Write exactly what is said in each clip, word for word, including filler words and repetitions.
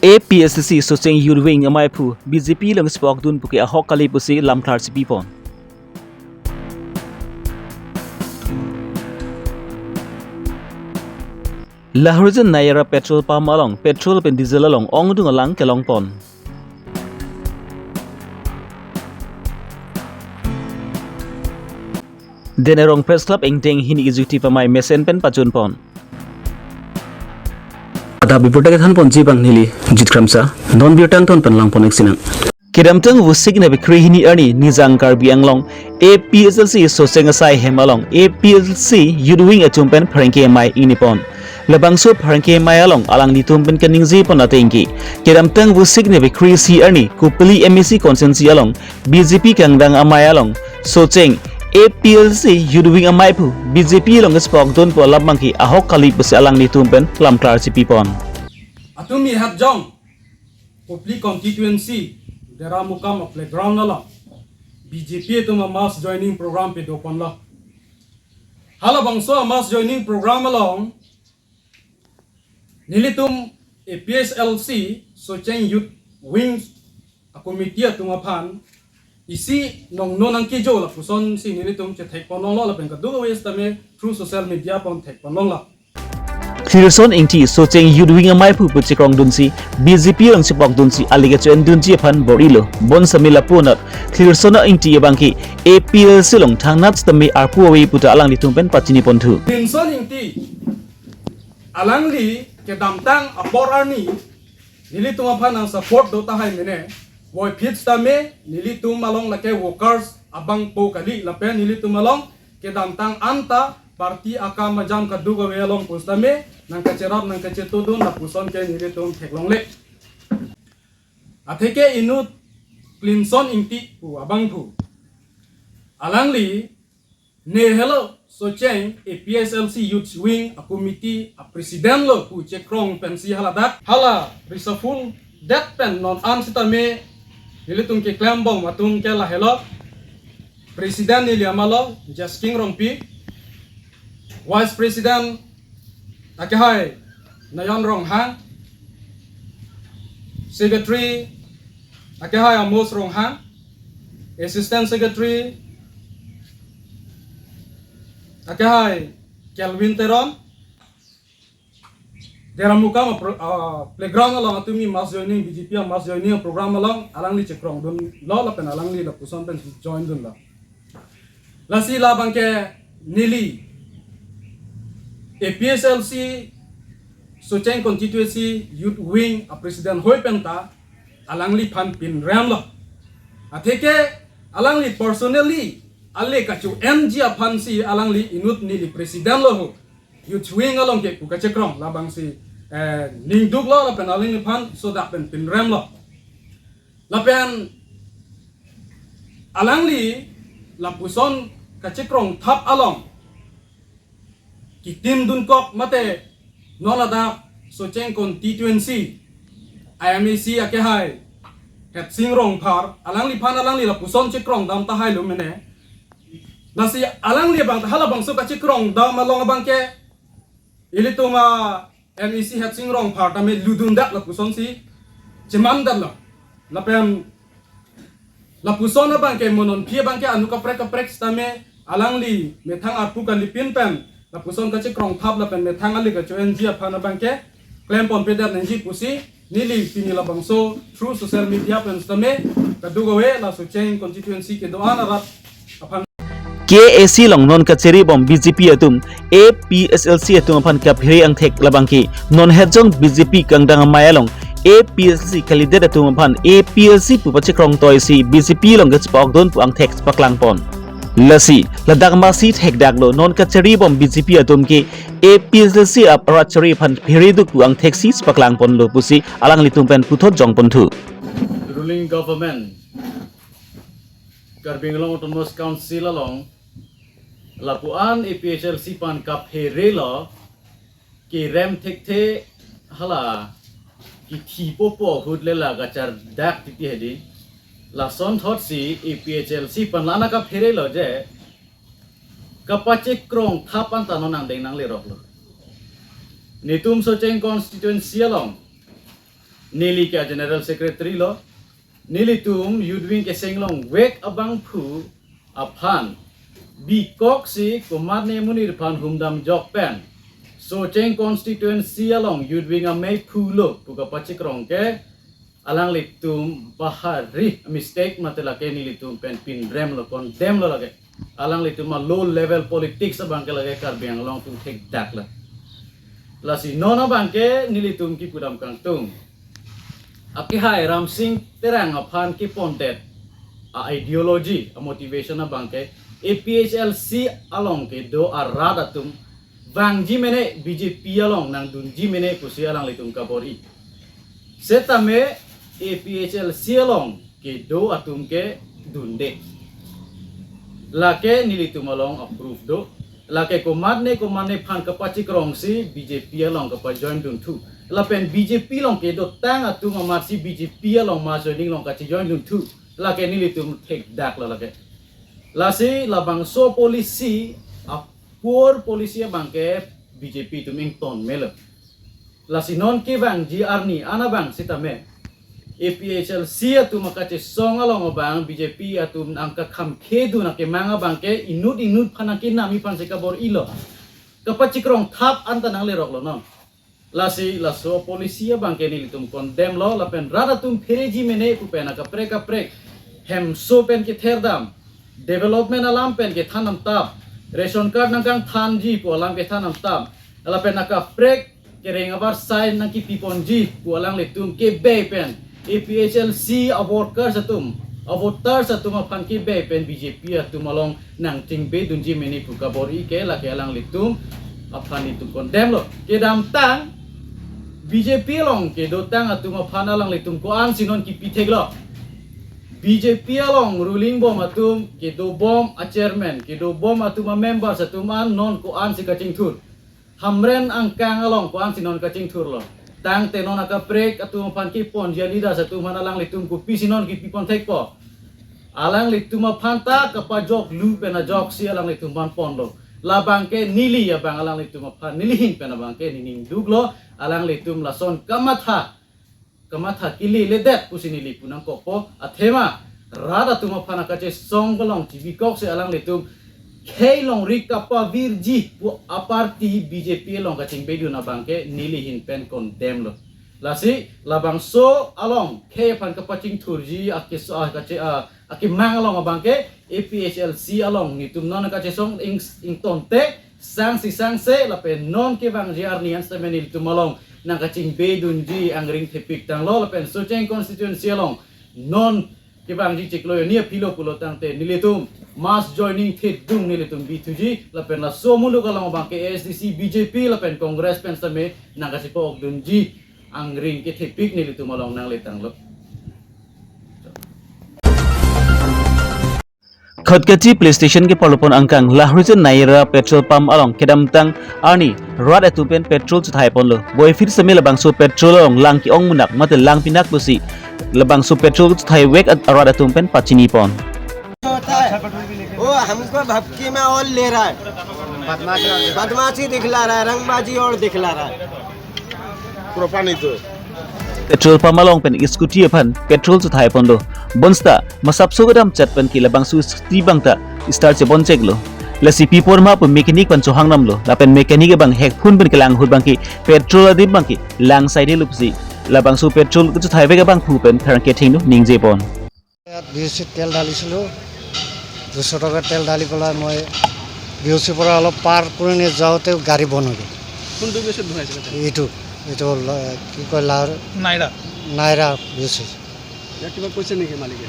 A P H L C Socheng Youth Wing amaiphu B J P along chepokdun puke ahok kali pusi lamklar chepipon. Lahorijan Nayara petrol pump along petrol pen diesel along ongdung alang kelongpon. Denerong Press Club ingteng hini executive amei mesen pen pachunpon. Adap reporter kethanponji abang neli Jit Kramsa, non birta angton pen langpon-ik sinang. Kedamtang Vosik niphai kre-hini arni Nijang Karbi Anglong A P H L C Socheng asai hem along A P H L C Youth Wing atum pen pherangke amei ingnipon. Labangso pherangke amei along alanglitum pen kaningjepon atengke, kedamtang Vosik niphai kre-isi arni Kopili M A C constituency along B J P kangdang amei along Socheng A P H L C Youth Wing amaiphu B J P along chepokdun pu alam abangke ahok kali pusi alanglitum pen lamklar chepipon. Atumi hatjong Kopili constituency Deramukam a playground along B J P atum a mass joining program padoponlo. Halabangso a mass joining program along nelitum A P H L C Socheng Youth Wing a committee atum aphan isi nongno nangkejo lapusonsi nelitum chethekponlonglo lapen kadokave sitame through social media pen thekponlonglo. Khlirson Ingti Socheng Youth Wing amaiphu pu chekrongdunsi B J P along chepokdunsi ali kecho-endunji aphan bor-ilo. Bonsitame lapu anat Khlirson Ingti abangke A P H L C along thangnat sitame arpu ave puta alanglitum pen pachiniponthu. Khlirson Ingti alangli kedamtang apor arni nelitum aphan nangsupport do tahai mene, puvoiphit sitame nelitum along lake workers abangpo kali lapen nelitum along kedamtang anta party akam ajam kadokave along pusitame nangkacherap nangkachetudun lapuson ke nelitum theklongle. Atheke inut Khlirson Ingti pu abangphu, alangli ne helo Socheng A P H L C Youth Wing a committee a president lo pu chekrong pensi haladak hala reshuffle det pen non an sitame nelitum keklembom atum ke lahelo. President neli amalo Jasking Rongpi, Vice President akehai Nayon Ronghang, Secretary akehai Amos Ronghang, Assistant Secretary akehai Kelvin Teron, Deramukam a pro-, ah, playground along atumi mass joining, B J P a mass joining program along alangli chekrongdunlo lapen alangli lapuson pen joindunlo. Lasi labangke neli A P H L C Socheng Constituency Youth Wing a president hoi penta alangliphan pinremlo. Atheke alangli personally ale kacho-enji aphansi alangli inut neli president lo ho. Youth Wing along ke pu kachekrong labangsi, eh, ningduklo lapen alangliphan sodak pen pinremlo. Lapen alangli lapuson kachekrong thap along kitim dunkok mate non ladak Socheng constituency M A C akehai Hetsing Rongphar alangliphan alangli lapuson chekrongdam tahailo mene. Lasi alangli abang halabangso kachekrongdam along abangke ilitum a M A C Hetsing Rongphar tame ludundak lapusonsi chemandaklo. Lapen lapuson abangke mo non aphi abangke anu kaprek kaprek sitame alangli methang arpu kalipin pen lapuson kachekrong thap lapen methang ale kacho-enji aphan abangke klemponpedet nangji pusi neli pini labangso through social media pen sitame kadokave la Socheng constituency kedo-an arat aphan K A A C along non kachere bom B J P atum A P H L C atum aphan kaphere angthek labangke non hetjong B J P kangdang amei along A P H L C candidate atum aphan A P H L C pu pachekrong toisi B J P along kachepokdun pu angthek chepaklangpon. Lasi ladak masi thekdaklo non kachere bom B J P atum ke A P H L C ap rat chari aphan phereduk pu angtheksi chepaklangponlo pusi alanglitum pen puthot jongponthu. Ruling government Karbi Anglong Autonomous Council along lapu-an A P H L C aphan kapherelo kerem thekthe hala kithi popo ahut le la kachardak titi hedi. Lasonthotsi A P H L C aphan la-an kapherelo je kapachekrong thap anta non angdeng nangleroklo. Netum Socheng constituency along Neli ke General Secretary lo. Nelitum Youth Wing keseng longvek abangphu aphan bikoksi komatne amonit aphan humdamjok pen Socheng constituency along Youth Wing amei phulo pu kapachikrong ke alanglitum bahari mistake mate lake nelitum pen pinrem lo, condemn lo lake. Alanglitum a low level politics abang ke lake Karbi Anglong atum thekdak lo. Lasi non abang ke nelitum kipudam kangtung. Akehai Ramsing Terang aphan kipondet a ideology, a motivation abang ke A P H L C along kedo arat atum vangji mene, B J P along nangdunji mene pusi alanglitum kabor-i. Setame A P H L C along kedo atum ke dunde. Lake nelitum along approve do. Lake komatne komatne aphan kapachikrongsi B J P along kapajoin dunthu. Lapen B J P along kedotang atum amatsi B J P along mass joining along kachijoin dunthu. Lake nelitum thekdak lo lake. Lasi labangso policy, a poor policy abang ke B J P atum ington melo. Lasi non kevangji arni an abang sitame A P H L C atum akachesong along abang B J P atum nangkakhamkhedun akemang abang ke inut inut aphan nangkenamji aphansi kabor-i lo. Kapachikrong thap anta nanglerok lo non. Lasi laso policy abang ke nelitum condemn lo, lapen rat atum phereji mene pu pen akaprek kaprek hemso pen ketherdam, development alam pen kethan damtap, ration card nangkangthanji pu alam kethan damtap, lapen akaprek kereng avarsai nangkipiponji pu alanglitum kebei pen A P H L C a workers atum, a voters atum aphan kebei pen B J P atum along nangchingbedunji mene pu kabor-i ke lake alanglitum aphan nelitum condemn lo. Kedamtang B J P along kedotang atum aphan alanglitum ko-ansi non kipi thek lo. B J P along ruling bom atum, kedobom a chairman, kedobom atum a members atum an non ko-ansi kachingthur. Hamren angkang along ko-ansi non kachingthur lo. Tangte non akaprek atum aphan kiponji a leaders atum aphan alanglitum kopisi non kipipon thekpo. Alanglitum aphan ta kapajoklu pen ajoksi alanglitum aphan ponlo. Labang ke neli abang alanglitum aphan, neli ahin pen abang ke nening duk lo, alanglitum lason kamatha, kamatha keledet pusi neli pu nangkokpo. Athema rat atum aphan akachesong along chibikoksi alanglitum khei longri kapavirji pu a party B J P along kachingbedun abang ke neli ahin pen condemn lo. Lasi labangso along khei aphan kapachingthurji akeso, a, kache, a, akemang along abang ke A P H L C along nelitum non kachesong ing, ingtonte sangsi sangse lapen non kevangji arni an sitame nelitum along nangkachingbedunji angring thepik tanglo, lapen Socheng constituency along non kevangji chiklo hini aphi lo pulo tangte nelitum mass joining thedung nelitum bithuji, lapen laso muluk along abang ke A S D C, B J P lapen Congress pen sitame nangkachipa-okdunji angring kethepik nelitum along nangletanglo. Khatkhati police station keparlopon angkang Lahorijan Naira petrol pump along kedamtang arni rat atum pen petrol chethaiponlo. Boiphit sitame labangso petrol along lang ke-ong munak mate lang pinak pusi labangso petrol chethai vek at-, rat atum pen pachinipon. वो हमको भपकी में और ले रहा है, बदमाशी दिखला रहा है, रंगबाजी और दिखला रहा है। Propane itu. Petrol pump along pen scooty aphan petrol chethaiponlo. Bonta masapso kedam chat pen ke labangso scooty abang ta start cheboncheklo. Lasi pi apor ma pu mechanic aphan chohang damlo. Lapen mechanic abang hekphun pen kelang ahut abang ke petrol adim abang ke lang saidelo pusi labangso petrol kachethai vek abangphu pen pherangke athengno ningjepon. ইয়াত বি অ' চিত তেল ঢালিছিলোঁ, দুশ টকা তেল ঢালি পেলাই মই বি অ' চিৰ পৰা অলপ পাৰ কৰি নি যাওঁতে গাড়ী বন্ধ হৈ গ'ল। কোনটো বি অ' চিত বনাইছিলে তেল? এইটো, এইটো ল-, কি কয়, লাৰ-, নাইৰা। নাইৰা বি অ' চি। ইয়াত কিবা কৈছে নেকি মালিকে?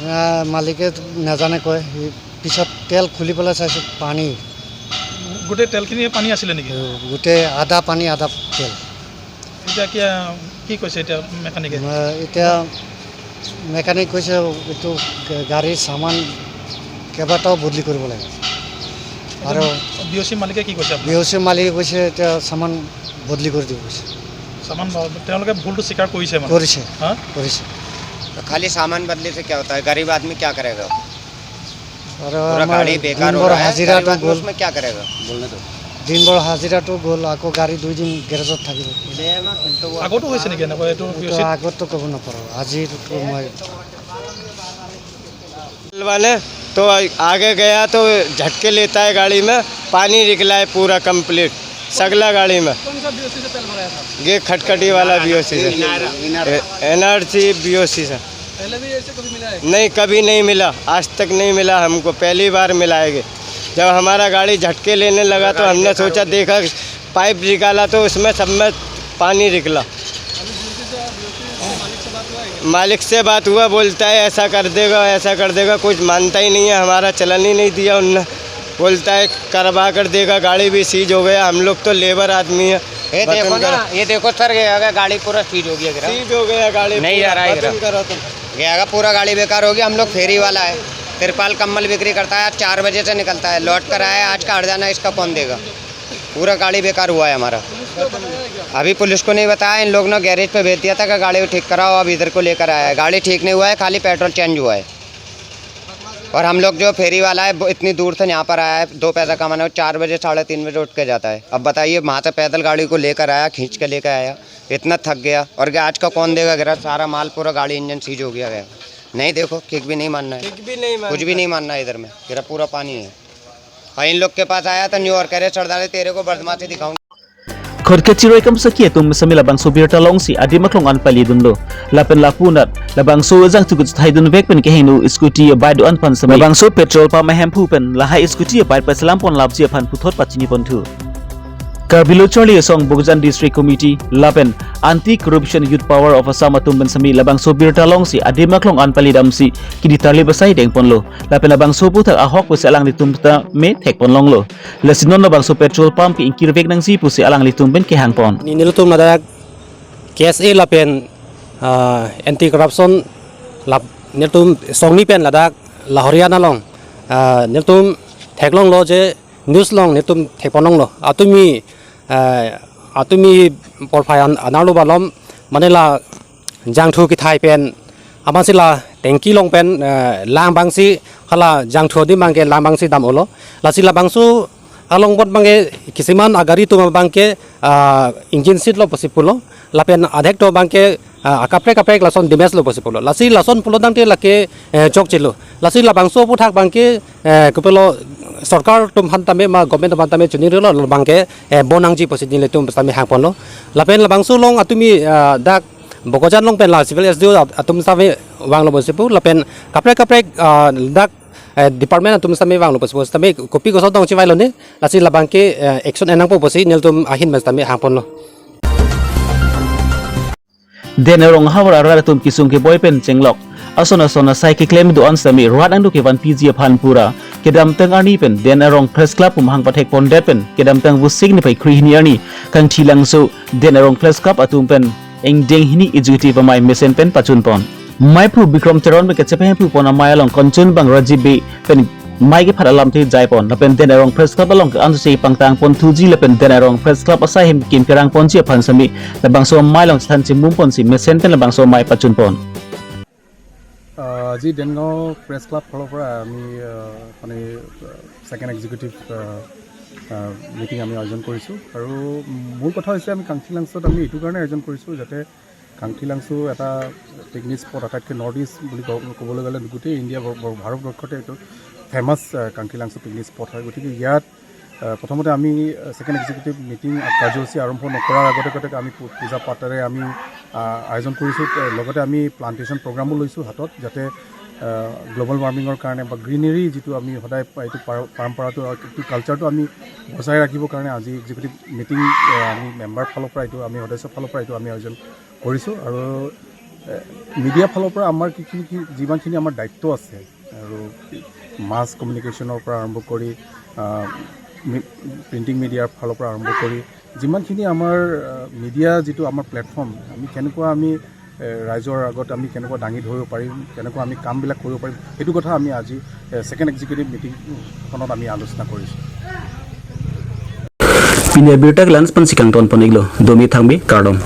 না, মালিকে নাজানে কয়, সি পিছত তেল খুলি পেলাই চাইছোঁ পানী। গোটেই তেলখিনি পানী আছিলে নেকি? গোটেই আধা পানী আধা তেল। এতিয়া কি, কি কৈছে এতিয়া মেকানিকে? মে-, এতিয়া মেকানিক কৈছে এইটো গা-, গাড়ীৰ চামান কেইবাটাও বদলি কৰিব লাগে। আৰু বি অ' চি মালিকে কি কৈছে আপোনাক? বি অ' চি মালিকে কৈছে এতিয়া চামান বদলি কৰি দিব কৈছে। চামান ব-, তেওঁলোকে ভুলটো স্বীকাৰ কৰিছে মানে? কৰিছে। হা? কৰিছে। तो खाली सामान बदलने से क्या होता है? गरीब आदमी क्या करेगा? আৰু আমাৰ গাড়ী বেকাৰ দিনভৰ হাজিৰাটো গ'ল। उसमें क्या करेगा? बोलने दो। দিনভৰ হাজিৰাটো গ'ল, আকৌ গাড়ী দুই দিন গেৰেজত থাকিব। আগতো হৈছে নেকি এনেকুৱা এইটো পি অ' এইটো চিত? আগততো ক'ব নাপাৰোঁ, আজিতো মই वाले तो आगे गया तो झटके लेता है गाड़ी में, पानी निकला है पूरा कंप्लीट सगला गाड़ी में। কোন সব পি অ' চি সে তেল ভৰায়া থা? ये खटखटी वाला बीओसी से, एनआरसी बीओसी से। पहले भी ऐसे कभी मिला है? नहीं, कभी नहीं मिला, आज तक नहीं मिला हमको, पहली बार मिला है ये। जब हमारा गाड़ी झटके लेने लगा तो हमने सोचा, देखा, पाइप निकाला तो उसमें सब में पानी निकला। अभी पी ओ सी से, पी ओ सी से मालिक से बात हुआ है क्या? मालिक से बात हुआ, बोलता है ऐसा कर देगा, ऐसा कर देगा, कुछ मानता ही नहीं है, हमारा चलन ही नहीं दिया उनने। बोलता है करवा कर देगा, गाड़ी भी सीज हो गया, हम लोग तो लेबर आदमी है। ये बटन देखो कर- ना, ये देखो सर, ये अगर गाड़ी पूरा सीज हो गया गिरा। सीज हो गया गाड़ी, नहीं पूरा जा रहा है बटन इधर। करो तुम। ये अगर पूरा गाड़ी बेकार होगी, हम लोग फेरी वाला है, तिरपाल कम्बल बिक्री करता है, आज चार बजे से निकलता है, लौट कर आया, आज का हर्जाना इसका कौन देगा? पूरा गाड़ी बेकार हुआ है हमारा। अभी पुलिस को नहीं बताया, इन लोग ने गैरेज पे भेज दिया था कि गाड़ी को ठीक कराओ, अब इधर को लेकर आया है। गाड़ी ठीक नहीं हुआ है, खाली पेट्रोल चेंज हुआ है। और हम लोग जो फेरी वाला है, वो इतनी दूर से यहाँ पर आया है, दो पैसा कमाने, वो चार बजे, साढ़े तीन बजे उठ के जाता है। अब बताइए, वहाँ से पैदल गाड़ी को लेकर आया, खींच के लेकर आया, इतना थक गया। और क्या आज का कौन देगा गिरा? सारा माल, पूरा गाड़ी इंजन सीज हो गया है। नहीं, देखो, किक भी नहीं मानना है, कुछ भी नहीं कुछ भी नहीं मानना है इधर में, गिरा पूरा पानी है। और इन लोग के पास आया था न्यू और कह रहे, सरदार, तेरे को बदमाशी दिखाऊंगा। Khorke chiroi kamsaki atum sami labangso birta alongsi adim aklong an palidunlo. Lapen lapu anat labangso ajang tukut thaidun vek pen kehingno scooty bike do-an aphan sami labangso petrol pump ahemphu pen lahai scooty bike paselam pon lapji aphan puthot pachini ponthu. Karbi Lo Charli Asong Bokajan District Committee lapen Anti Corruption Youth Power of Assam atum pen sami labangso birta alongsi adim aklong an palidamsi kidi tarli basai dengponlo. Lapen labangso aputhak ahok pusi alanglitum tame thekponlonglo. Lasi non labangso petrol pump ke ingkirvek nangji pusi alanglitum pen kehangpon. Ni nelitum ladak K S A lapen, ah, anti corruption lap nelitum songni pen ladak la Haryana along, ah, nelitum theklonglo je news along nelitum thekponlonglo. Atumi, ah, atumi porphai an-, anerlo balom mane la jangthu kethai pen amatsi la tanki along pen, eh, lang abangsi hala jangthu adim abangke lang abangsi dam-olo. Lasi labangso along apot abangke kisiman agari atum abangke, ah, engine seizelo pusi pulo. Lapen adhek do abangke, ah, akaprek kaprek lason damage lo pusi pulo. Lasi lason pulo tangte lake, eh, chokchelo. Lasi labangso aputhak abangke, eh, kopilo sorkar atum aphan tame ma government atum aphan tame chonirilo abangke, eh, bon nangji pusi nelitum tame hangponlo. Lapen labangso along atumi, ah, dak Bokajan along pen la civil S D O at-, atum save vanglo pusi pu, lapen kaprek kaprek, ah, dak, eh, department atum save vanglo pusi pu, save kopi koson tong chivailone, lasi labangke, eh, action en nangpo pusi nelitum ahin pen save hangponlo. Den arong havar arat atum kesung keboi pen chenglok ason ason asai keklem do-an sami rat angduk kevan P G aphan pura kedamtang arni pen Den Arong Press Club pumhang pathek pondet pen kedamtang Vosik niphai kre hini arni Kangthilangso Den Arong Press Club atum pen engdeng hini executive amei mesen pen pachunpon. Maiphu Bikram Teron pen kachepahemphu pon amei along Kanchanbang Rajiv Bey pen mei kephat alamthe jaipon. Lapen Den Arong Press Club along ke-an si pangtang ponthuji lapen Den Arong Press Club asai hem kim kerang ponji aphan sami labangso amei along chethan chimum ponsi mesen pen labangso amei pachunpon. আহ, আজি দেনগাঁও press club ফালৰ পৰা আমি আহ, মানে second executive meeting আমি আয়োজন কৰিছোঁ। আৰু মূল কথা হৈছে আমি কাংথিলাংছত আমি এইটো কাৰণে আয়োজন কৰিছোঁ যাতে কাংথিলাংছো এটা পিকনিক স্পট, আটাইতকৈ নৰ্থ ইষ্ট বুলি ক'ব- ক'বলৈ গ'লে গোটেই ইণ্ডিয়া ভ- ভ- ভাৰতবৰ্ষতে এইটো ফেমাছ কাংথিলাংছো পিকনিক স্পট হয়। গতিকে ইয়াত আহ, প্ৰথমতে আমি ছেকেণ্ড এক্সিকিউটিভ মিটিং কাৰ্যসূচী আৰম্ভ নকৰাৰ আগতে আগতে আমি পূ- পূজা পাঠেৰে আমি আহ, আয়োজন কৰিছোঁ। আহ, লগতে আমি প্লাণ্টেশ্যন প্ৰগ্ৰামো লৈছোঁ হাতত, যাতে আহ, গ্ল'বেল ৱাৰ্মিঙৰ কাৰণে বা গ্ৰীনেৰী যিটো আমি সদায় এইটো পাৰ- পৰম্পৰাটো আৰু এইটো কালচাৰটো আমি বজাই ৰাখিবৰ কাৰণে আজি এক্সিকিউটিভ মিটিং আহ, আমি মেম্বাৰ ফালৰ পৰা এইটো আমি সদস্য ফালৰ পৰা এইটো আমি আয়োজন কৰিছোঁ। আৰু মিডিয়া ফালৰ পৰা আমাৰ কি কি কি যিমানখিনি আমাৰ দায়িত্ব আছে আৰু মাছ কমিউনিকেশ্যনৰ পৰা আৰম্ভ কৰি প্ৰিণ্টিং মিডিয়াৰ ফালৰ পৰা আৰম্ভ কৰি যিমানখিনি আমাৰ মিডিয়া যিটো আমাৰ প্লেটফৰ্ম আমি কেনেকুৱা আমি এ, ৰাইজৰ আগত আমি কেনেকুৱা দাঙি ধৰিব পাৰিম, কেনেকুৱা আমি কামবিলাক কৰিব পাৰিম, সেইটো কথা আমি আজি ছেকেণ্ড এক্সিকিউটিভ মিটিংখনত আমি আলোচনা কৰিছোঁ। Pini abirta ke la-an pensi kangton pon-iklo, domi thangbi kardom.